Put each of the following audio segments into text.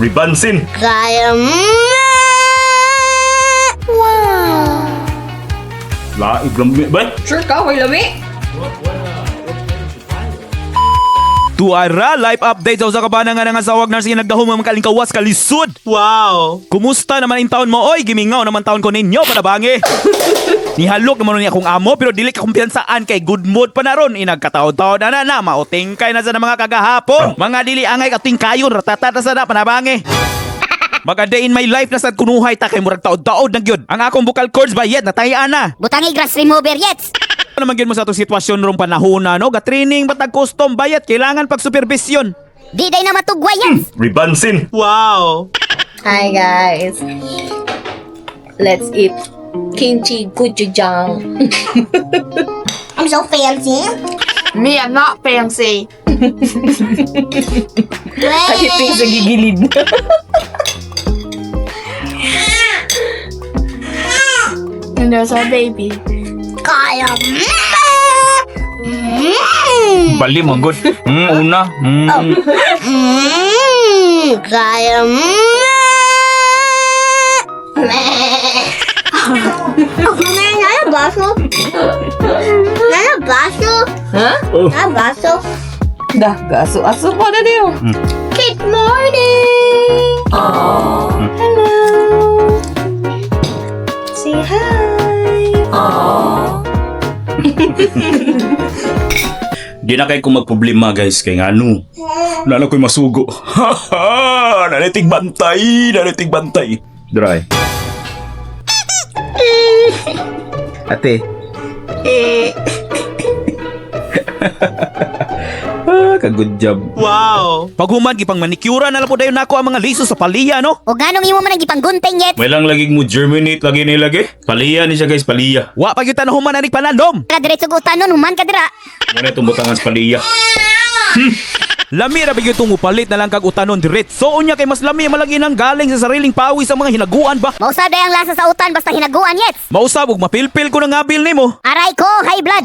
Ribansin. Kaya mo! Wow! Laig lami ba? Sure ka, way lami? Tuara, life update sa usa ka bana nga nangasawag na sige nagdahom ang kalingkawas kalisod. Wow! Kumusta naman in taon mo? Oy, gimingaw naman taon ko ninyo panabangi. Nihalok naman ni akong amo pero dili ka kumpiyansaan kay good mood pa na ron. Inagkataon-taon na na na mauting kay na sa mga kagahapon. Mga dili angay kating kayon ratata na sa na panabangi. Maganda in my life na sad kunuhay ta kay murag taod-taod na gyud. Ang akong vocal cords ba yet natayaan na. Butangi grass remover yet! Ano naman gyud mo sa atong sitwasyon rong panahon na no? Ga-training batag custom bayat kailangan pag supervision. Di day na matugway yet! Ribansin. Wow! Hi guys. Let's eat kimchi gochujang. I'm so fancy! Me, I'm not fancy. Katiping sa gigilid. And there's our baby. Kaya mo! Mm. Bali mo good. Una. Kaya mo! Nana baso? Nana baso? Ha? Nana baso? Dah, gaso-aso pa na niyo. Good morning! Hello. Say hi. Di na kay ko magproblema guys kay ngano. Nala ko'y masugo. Ha ha! Nanitig bantay, nanitig bantay. Dry. Ate. Ah, ka good job. Wow! Paghuman gipang manikura na lang po dayon nako ang mga liso sa paliya no. O ganong imo man ang gipanggunting yet? May lang lagi mo germinate lagi ni lagi. Paliya ni siya guys, paliya. Wa pa gyud ta nahuman aning pananom. Ka diretso utanon human ka dira. Muna itong butangan sa paliya. Lami ra gyud tong mupalit na lang kag utanon diretso unya kay mas lami malagi nang galing sa sariling pawis ang mga hinaguan ba. Mausab day ang lasa sa utan basta hinaguan yet. Mausab og mapilpil ko na ngabil nimo. Aray ko, high blood.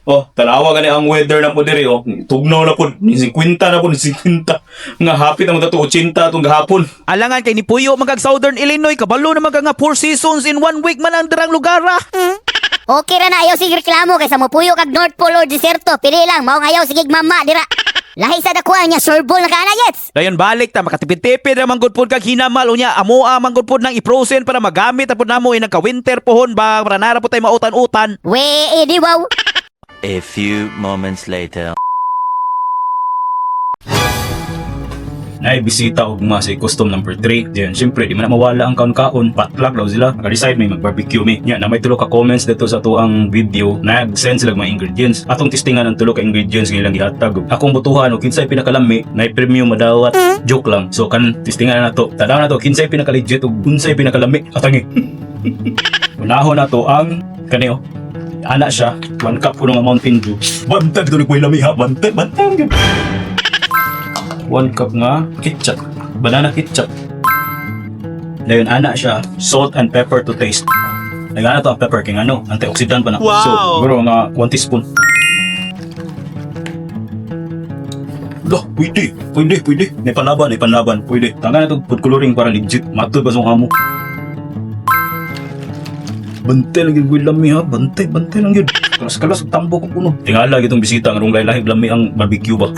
Oh, tanawa gani ang weather na po diri oh. Tugnaw na po, ni 50 na po, ni 50. Nga hapit ang tato 80 atong gahapon. Alangan kay ni Puyo magag Southern Illinois kabalo na magka nga four seasons in one week man ang dirang lugar ah. Okay ra na ayaw sige reklamo kaysa mopuyo kag North Pole or diserto. Pili lang maong ayaw sige mama dira. Lahi sa dakuha niya surbol na kana yet. Dayon balik ta makatipid-tipid ra man gud pud kag hinamal unya amoa man gud pud nang i-frozen para magamit na pud namo inang ka-winter pohon ba para nara pud tay mautan-utan. We eh, di wow. A few moments later. Nay bisita og mga si custom number 3. Diyan syempre di man na mawala ang kaon-kaon. Patlak daw sila. Naka-decide may mag-barbecue mi. Nya na may tulo ka comments dito sa tuang video. Nag-send sila og mga ingredients. Atong testingan ang tulo ka ingredients nga ilang gihatag. Akong butuhan og kinsay pinakalami, nay premium madawat. Joke lang. So kan testingan na nato. Tanaw na to kinsay pinaka-legit ug unsay pinakalami. Atangi. Unahon na to ang kani oh. Ana siya, 1 cup kuno nga Mountain Dew. Bantag to ni lami ha, bantag, bantag. 1 cup nga ketchup. Banana ketchup. Dayon ana siya, salt and pepper to taste. Nagana to ang pepper king ano, antioxidant pa na. Wow! So, siguro nga 1 teaspoon. Lah, pwede, pwede, pwede. May panlaban, may panlaban, pwede. Tanga na to, food coloring para legit. Matod ba sa hamo? Bantay lang yun, lami ha. Bantay, bantay lang yun. Kalas-kalas, tambo kong puno. Tingala, itong bisita, ang rong lahi lami ang barbecue ba?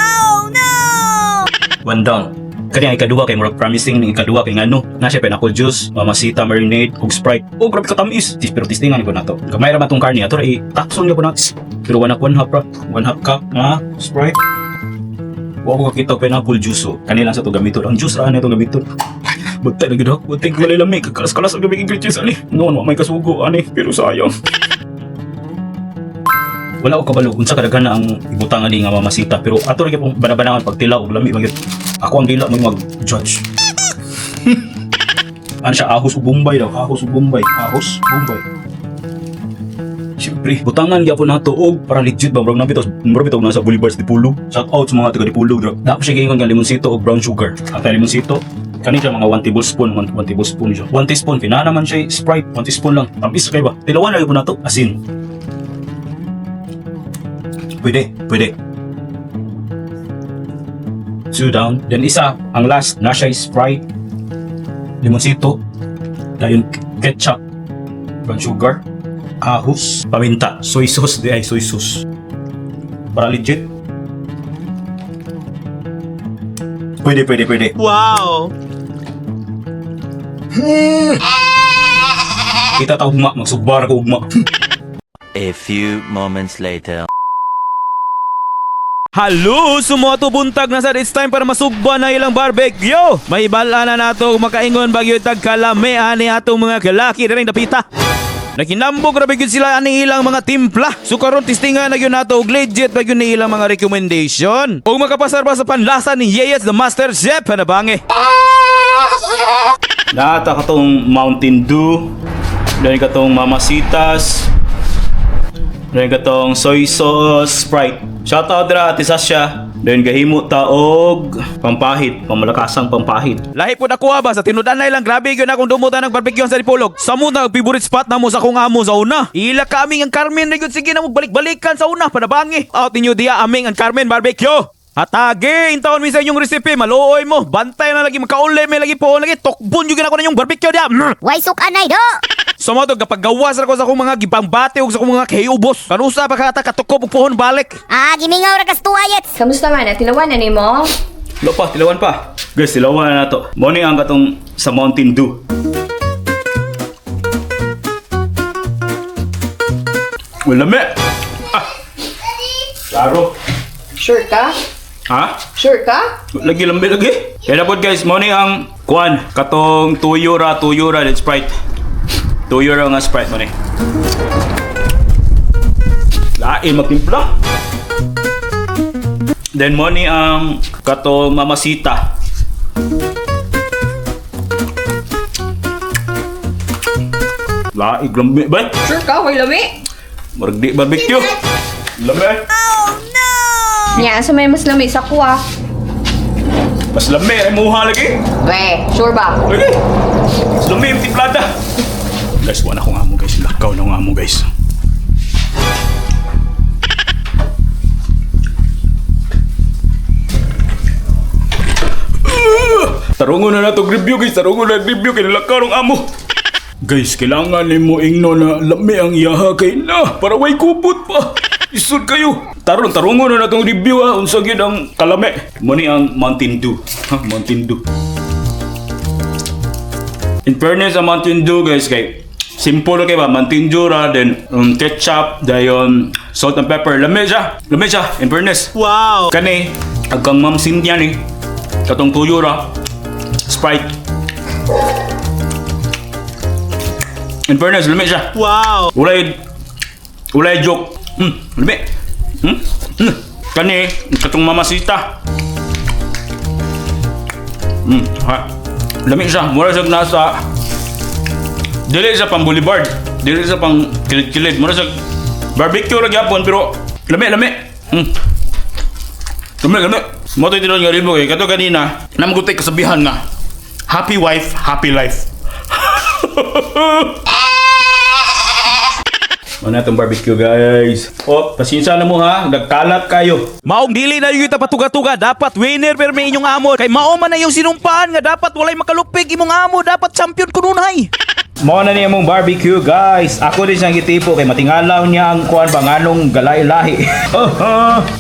One down. Kani ang ikaduha kay murag promising ning ikaduha kay ngano na siya pineapple juice, mamasita marinade ug Sprite. Oh, grabe ka tamis. Tis pero tistingan ko nato. Gamay ra man tong karne ato ra i-takson gyud po nato. Pero one half ra, 1/2 cup nga Sprite. Wa ko kakita og pineapple juice oh. Kani lang sa to gamiton. Ang juice ra na itong gamiton. Bantay lang gyud ako. Bantay ko walay lami. Kakalas-kalas ang gamit ingredients ani. Noon wa may kasugo ani pero sayang. Wala ko kabalo unsa kadaghan na ang ibutang ani nga mamasita pero ato ra gyud banabanangan pagtila og lami man gyud. Ako ang dila may mag-judge. Ano siya, ahos ug Bombay daw, ahos ug Bombay, ahos, Bombay. Siyempre, butangan gyapon nato og para legit ba murag nabitaw murag bitaw nasa Boulevard sa Dipolog. Shout out sa mga taga Dipolog. Dapat siya giingon nga limonsito og brown sugar. At ang limonsito, kani siya mga 1 tablespoon, 1 tablespoon siya. 1 teaspoon kay naa naman siya Sprite, 1 teaspoon lang. Tamis kay ba? Tilawan na gyud nato asin. Pwede, pwede. Two down. Then isa, ang last, na siya Sprite, limonsito, dayon ketchup, brown sugar, ahos, paminta, soy sauce, di ay soy sauce. Para legit. Pwede, pwede, pwede. Wow! Kita ta ugma, magsugbar ko ugma. A few moments later. Hello! Sumoto buntag na sa, it's time para masugba na ilang barbecue! May bala na nato makaingon bagyo tag kalami ani atong mga kalaki diring dapita. Nakinambog ra gyud sila ani ilang mga timpla. So karon testingan na gyud nato og legit ba gyud ni ilang mga recommendation. Ug makapasar ba sa panlasa ni Yeyes the Master Chef panabangi. Nata katong Mountain Dew, then katong Mamacitas, then katong soy sauce, Sprite. Shout out dira Ate Sasha. Then gahimo ta og pampahid, pamalakasang pampahid. Lahi po nakuha ba sa tinudan na ilang grabe gyud akong dumutan ng barbecue sa Dipolog. Sa muna ang favorite spot namo sa akong amo sa una. Ila ka aming ang Carmen na gyud, sige na mo balik-balikan sa una panabangi. Out ninyo diya aming ang Carmen Barbecue. Hatagi, intaon mi sa inyong recipe, maluoy mo. Bantay na lagi makauli may lagi po lagi tokbon gyud ako na inyong barbecue diya. Way sukanay do. Sa mga to kapag gawas ra ko sa akong mga gipangbate ug sa akong mga kahiubos. Kanusa pa ka katukob og puhon balik. Ah, gimingaw ra kas tuwa, Yets. Kamusta man? Tilawan na nimo? Lo pa, tilawan pa. Guys, tilawan na nato. Mo ni ang katong sa Mountain Dew. Wala me. Ah. Klaro. Sure ka? Ha? Sure ka? Lagi lambi lagi. Kaya dapat guys, mo ni ang kuan katong tuyo ra then Sprite. Tuyo ra nga Sprite mo ni. Lain magtimpla. Then mo ni ang katong Mamasita. Lain lambi ba? Sure ka? Way lami? Murag di barbecue. Lambi. Nya, sa may mas lami sa kuha. Mas lambi ay muha lagi. We, sure ba? Lagi. Lumi yung timplada. Guys, wala akong amo guys. Lakaw na akong amo guys. Tarungon na nato review guys. Tarungon na review kay lakaw ng amo. Guys, kailangan nimo ingno na lami ang iyaha kay na para way kupot pa. Isod kayo. Taron tarungon na natong review ha. Unsa gyud ang kalame. Mo ni ang Mountain Dew. Ha, Mountain Dew. In fairness, ang Mountain Dew guys kay simple kay ba Mountain Dew ra then ketchup dayon salt and pepper, lami siya, lami siya in fairness. Wow! Kani agkang Ma'am Cynthia ni katong tuyo ra Sprite. In fairness, lami siya. Wow! Walay walay joke. Lami. Kani katong Mamasita. Ha. Lami siya. Mura siya nasa dili sa pang boulevard. Dili sa pang kilid-kilid. Mura siya barbecue ra gyapon pero lami lami. Lami lami. Mo to tinuod nga ribog eh. Kato kanina, namagutay kasabihan nga. Happy wife, happy life. Ano itong barbecue guys? Oh, pasensya na mo ha. Nagkalat kayo. Maong dili na yung patuga-tuga, dapat winner pero may inyong amo. Kay mao man na yung sinumpaan nga dapat walay makalupig imong amo, dapat champion kununay. Mao na niya mong barbecue guys. Ako din siyang gitipo kay matingalaw niya ang kuan ba nganong galay lahi.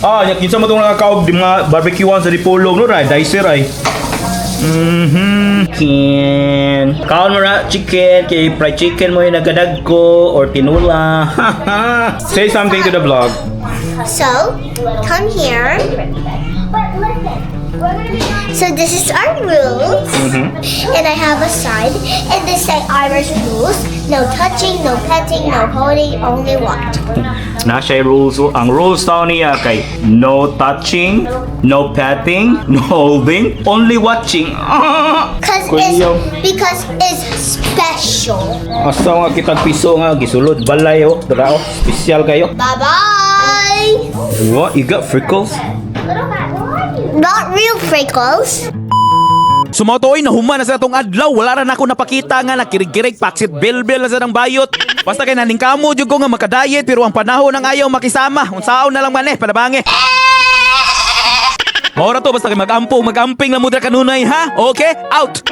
Ah, nya kinsa mo tong nakakaog di mga barbecuean sa Dipolog no ra, dicer ay. Chicken. Kaon mo ra chicken kay fried chicken mo yung nagadag ko or tinula. Say something to the vlog. So, come here. So this is our rules, and I have a sign, and this say Irish rules: no touching, no petting, no holding, only watch. Na siya rules. Ang rules daw niya kay no touching, no petting, no holding, only watching. Cause it's because it's special. Asa nga kitang piso nga gisulod balay oh, dara oh, special kayo. Bye bye. What? You got freckles? Not real freckles. Sumautoy na human na sa atong adlaw, wala ra nako napakita nga nakirig-kirig paksit bilbil na sa ng bayot. Basta kay naning kamo jud ko nga makadayet pero ang panahon ang ayaw makisama. Unsaon na lang man eh panabangi. Maura to basta kay magampo, magamping lang mo dira kanunay ha. Okay? Out.